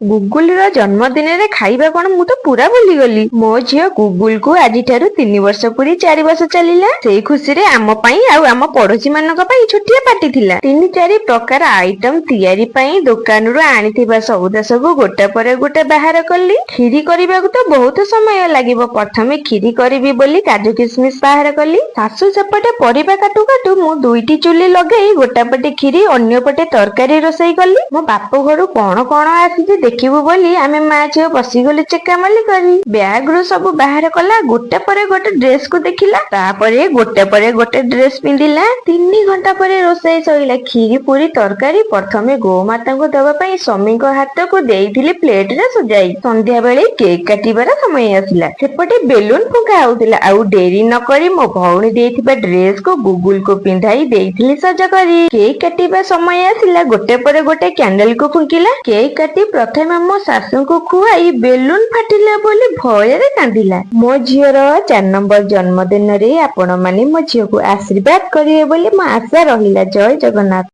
ଗୁଗୁଲର ଜନ୍ମଦିନରେ ଖାଇବା କଣ, ମୁଁ ତ ପୁରା ଭୁଲିଗଲି। ମୋ ଝିଅ ଗୁଗୁଲକୁ ଆଜିଠାରୁ 3 ବର୍ଷ ପୁରି 4 ବର୍ଷ ଚାଲିଲା। ସେଇ ଖୁସିରେ ଆମ ପାଇଁ ଆଉ ଆମ ପଡୋଶୀ ମାନଙ୍କ ପାଇଁ ଛୋଟିଆ ପାର୍ଟି ଥିଲା। ତିନି ଚାରି ପ୍ରକାର ଆଇଟମ ତିଆରି ପାଇଁ ଦୋକାନରୁ ଆଣିଥିବା ସଉଦା ସବୁ ଗୋଟେ ପରେ ଗୋଟେ ବାହାର କଲି। ଖିରି କରିବାକୁ ତ ବହୁତ ସମୟ ଲାଗିବ। ପ୍ରଥମେ ଖିରି କରିବି ବୋଲି କାଜୁ କିସମିସ ବାହାର କଲି। ଶାଶୁ ସେପଟେ ପରିବା କାଟୁ କାଟୁ ମୁଁ ଦୁଇଟି ଚୁଲି ଲଗେଇ ଗୋଟା ପଟେ ଖିରି, ଅନ୍ୟ ପଟେ ତରକାରୀ ରୋଷେଇ କଲି। ମୋ ବାପ ଘରୁ କଣ କଣ ଆସିଛି ଦେଖିବୁ ବୋଲି ଆମେ ମା ଝିଅ ବସିଗଲୁ ଚେକାମଲି କରି। ବ୍ୟାଗ ରୁ ସବୁ ବାହାର କଲା, ଗୋଟେ ପରେ ଗୋଟେ ଡ୍ରେସ କୁ ଦେଖିଲା, ତାପରେ ଗୋଟେ ପରେ ଗୋଟେ ଡ୍ରେସ ପିନ୍ଧିଲା। 3 ଘଣ୍ଟା ପରେ ରୋଷେଇ ସରିଲା। ଖିରି, ପୁରୀ, ତରକାରୀ ପ୍ରଥମେ ଗୋମାତାଙ୍କୁ ଦବା ପାଇଁ ସ୍ୱାମୀଙ୍କ ହାତକୁ ଦେଇଥିଲି ପ୍ଲେଟରେ ସଜାଇ। ସନ୍ଧ୍ୟା ବେଳେ କେକ୍ କାଟିବାର ସମୟ ଆସିଲା। ସେପଟେ ବେଲୁନ ଫୁଙ୍କା ହଉଥିଲା। ଆଉ ଡେରି ନକରି ମୋ ଭଉଣୀ ଦେଇଥିବା ଡ୍ରେସକୁ ଗୁଗୁଲକୁ ପିନ୍ଧାଇ ଦେଇଥିଲି ସଜ କରି। କେକ୍ କାଟିବା ସମୟ ଆସିଲା। ଗୋଟେ ପରେ ଗୋଟେ କ୍ୟାଣ୍ଡେଲକୁ ଫୁଙ୍କିଲା। କେକ୍ କାଟି ପ୍ରଥମେ ମୋ ଶାଶୁଙ୍କୁ ଖୁଆଇ ବେଲୁନ ଫାଟିଲା ବୋଲି ଭୟରେ କାନ୍ଦିଲା। ମୋ ଝିଅର 4 ନମ୍ବର ଜନ୍ମଦିନରେ ଆପଣ ମାନେ ମୋ ଝିଅକୁ ଆଶୀର୍ବାଦ କରିବେ ବୋଲି ମୋ ଆଶା ରହିଲା। ଜୟ ଜଗନ୍ନାଥ।